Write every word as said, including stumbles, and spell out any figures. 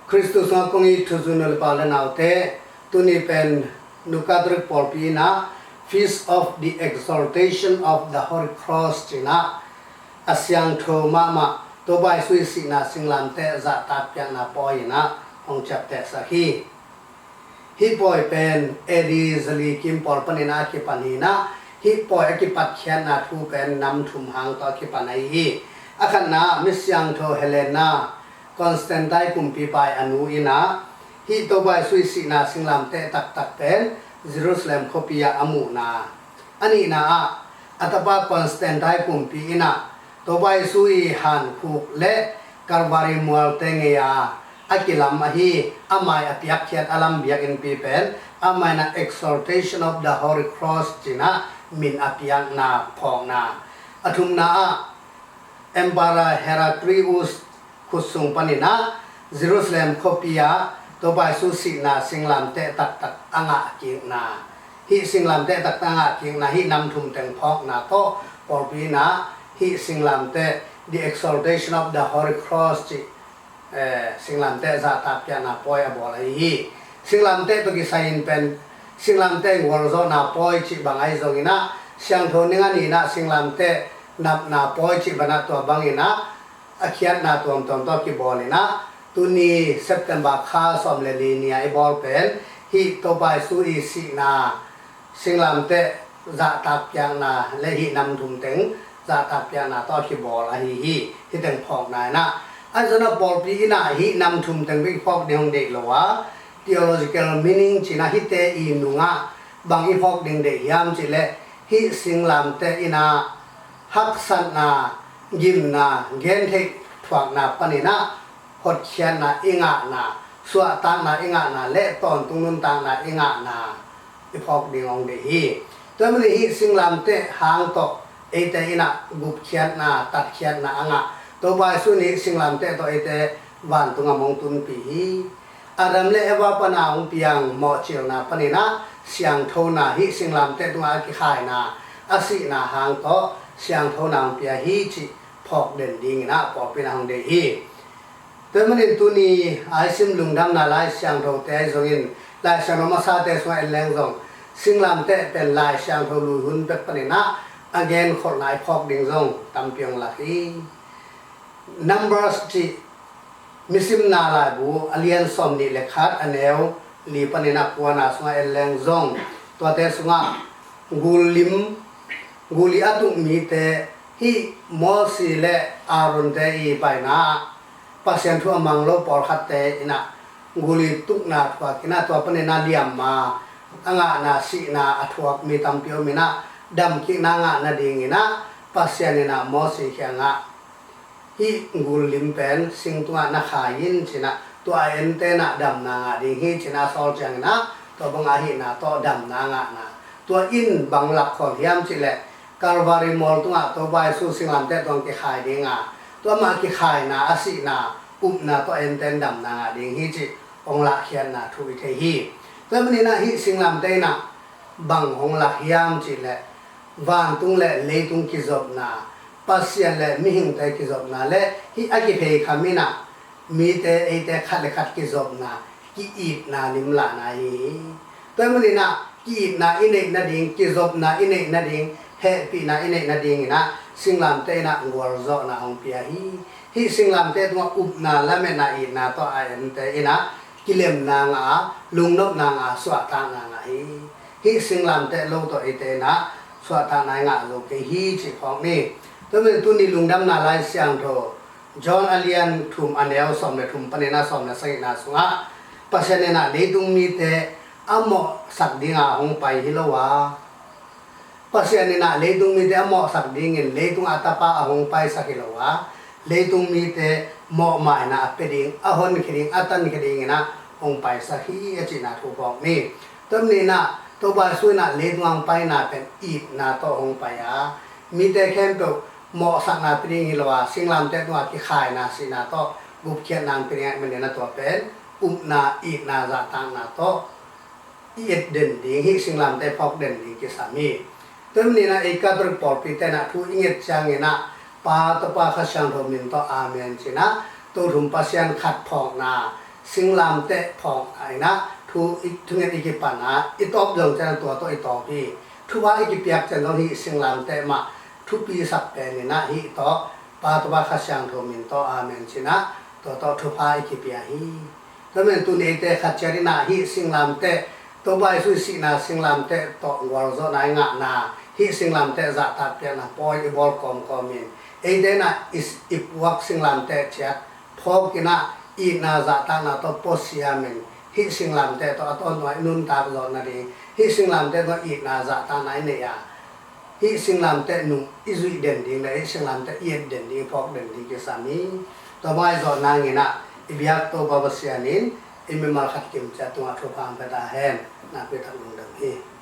Khristu sungah kong it thuzui nu le pa le naute, tuni pen Nu Catholic pawlpi in ah Feast of the Exaltation of the Holy Cross ci-in ah, a siangtho mahmah Topa Jesu ii sihna singlamteh zahtak piakna pawi in ah hong ciaptehsak hi. Hih pawi pen A D zali kim pawl panin ah a kipan hi-in ah, hih pawi a kipatkhiatna thu pen nam thum hang tawh a kipan ahi hi. A khatna ah mi siangtho Helena, Constantine kumpipa ii a nu in ah hih Topa Jesu ii sihna singlamteh taktak pen Jerusalem khuapi ah a muhna. A nihna ah a tapa Constantine kumpi in ah Topa Jesu ii hankhuk le Calvary mualte ngei a a kilam ahi, amah ii a piakkhiat a lam biakinnpi pen amah in ah Exaltation of the Holy Cross ci-in ah min a piakna phawkna. A thumna ah Emperor Heraclius khut sung panin ah Jerusalem khuapi ah Topa Jesu sihna singlamteh taktak a ngahkikna. Hih singlamteh taktak a ngahkikna, hih nam thum teng phawkna tawh pawlpi in ah hih singlamteh, the Exaltation of the Holy Cross cih, eh, singlamteh zahtak piakna pawi a bawl ahi hi. Singlamteh tawh kisai-in pen singlamteh gualzawhna pawi cih bang ahi zongin ah, siangtho ni nga ni-in ah singlamteh napna pawi cih bang ah, tua bangin ah a khiatna tuamtuam tawh kibawl in ah, tuni September kha sawm le li ni-a i bawl pen hih Topa Jesu ii sihna singlamteh zahtak piakna le hih nam thum teng zahtak piakna tawh a kibawl ahi hi. Hih teng phawkna in ah, ahi zongin ah pawlpi in ah hih nam thum teng bek i phawk ding hong deih lo a, theological meaning ci-in ah hihte ii nungah bang i phawk ding deih hiam cih leh, hih singlamteh in ah haksatna, gimna, gentheih thuakna panin ah hotkhiatna i ngahna, suahtakna i ngahna le tawntung nuntakna i ngahna i phawk ding hong deih hi. Tua ahih manin hih singlamteh hang tawh eite in ah gupkhiatna, tatkhiatna a ngah. Topa Jesu in hih singlamteh tawh eite vantung ah hong tunpih hi. Adam le Eva pan a hong piang mawhcilna panin ah siangthona, hih singlamteh tungah a kikhaina, a sihna hang tawh siangthona hong pia hi cih phawk den dingin ah pawlpi in ah hong deih hi. Tua ahih manin tuni a i sim Lungdamna Lai Siangthote ahi zongin, Lai Siangtho masate sungah en leng zong, singlamteh pen Lai Siangtho lui hun pek panin ah a genkholhna i phawk ding zong tampi hong lak hi. Numbers cih misimna laibu a lian sawmnih le khat, a neu li panin ah kuana sungah en leng zong, tuate sungah gul lim, gul ii a tuk mite, hih Mosi le Aaronte ii paina ah Pasian thu a mang lo pawlkhatte in ah gul ii tukna thuak in ah, tua panin ah liamma a ngahna, sihna a thuak mi tampi om in ah, damkikna ngah nadingin ah Pasian in ah Mosi kiangah, hih gul lim pen sing tungah na khai in ci-in ah, tua a ente in ah damna ngah ding hi ci-in ah a sawl ciangin ah, tua bang a hihna tawh damna ngahna. Tua in bang lakkholh hiam cih leh, Calvary mual tungah Topa Jesu singlamteh tungah kikhai ding a, tua amah kikhaina, a sihna, upna tawh a ente in damna ngah ding hi cih hong lahkhiatna thu i thei hi. Tua ahih manin ah hih singlamteh in ah bang hong lak hiam cih leh, vantung le leitung kizopna, Pasian le mihingte kizopna le hih a kipheikham in ah mite, eite khat le khat kizopna, ki-itna lim lahna ahi hi. Tua ahih manin ah ki-itna i neih nading, kizopna i neih nading, hehpihna i neih nadingin ah singlamteh in ah gualzawhna hong pia hi. Hih singlamteh tungah upna, lametna, itna tawh a ente in ah kilemna ngah a, lungnopna ngah a, suahtakna ngah hi. Hih singlamteh lo tawh eite in ah suahtakna i ngah zo kei hi cih phawk ni. Tua ahih manin tuni Lungdamna Lai Siangtho John a lian thum, a neu sawm le thum panin ah sawm le sagihna sungah, Pasian in ah leitung mite a mawhsak ding a hong pai hi lo a, Pasian in ah leitung mite a mawhsak dingin leitung a tapa a hong paisak hi lo a, leitung mite mawhmaina a pia ding, a honkhia ding, a tankhia dingin ah hong paisak hi, a cihna thu phawk ni. Tua ahih manin ah Topa Jesu in ah leitung a hong paina pen itna tawh hong pai a, mite khempeuh mawhsakna pia ding hi lo a, singlamteh tungah kikhaina, sihna tawh gupkhiatna hong pia ding ahih manin ah tua pen upna, itna, zahtakna tawh i et den ding, hih singlamteh phawk den ding kisam hi. Tua ahih manin ah ei Catholic pawlpite in ah thu i nget ciangin ah, Pa, Tapa, Kha Siangtho min tawh, Amen ci-in ah, Tothum Pasian khat phawkna, singlamteh phawkna in ah thu i, thunget i kipan a i tawp zong ciang tua tawh i tawp hi. Thupha i kipiak ciang zong hih singlamteh mah thupi sak pen in ah hih tawh Pa, Tapa, Kha Siangtho min tawh amen ci-in ah tua tawh thupha i kipia hi. Tua manin tuni eite khat ciat in ah hih singlamteh, Topa Jesu i sihna singlamteh tawh gualzawhna i ngahna, hih singlamteh zahtak piakna pawi i bawl kawmkawm in, eite in ah i, i puak singlamteh ciat phawk in ah itna zahtakna tawh pua siam in, hih singlamteh tawh a tawntung a i nuntak zawh nading, hih singlamteh tawh itna zahtakna i neih a, hih singlamteh nung i zuih den ding le hih singlamteh i et den ding, i phawk den ding kisam hi. Tua bang i zawh nangin ah i biak Topa Pasian in i mimal khat kim ciat tungah thupha hong pia ta hen. Nakpi tak lungdam hi.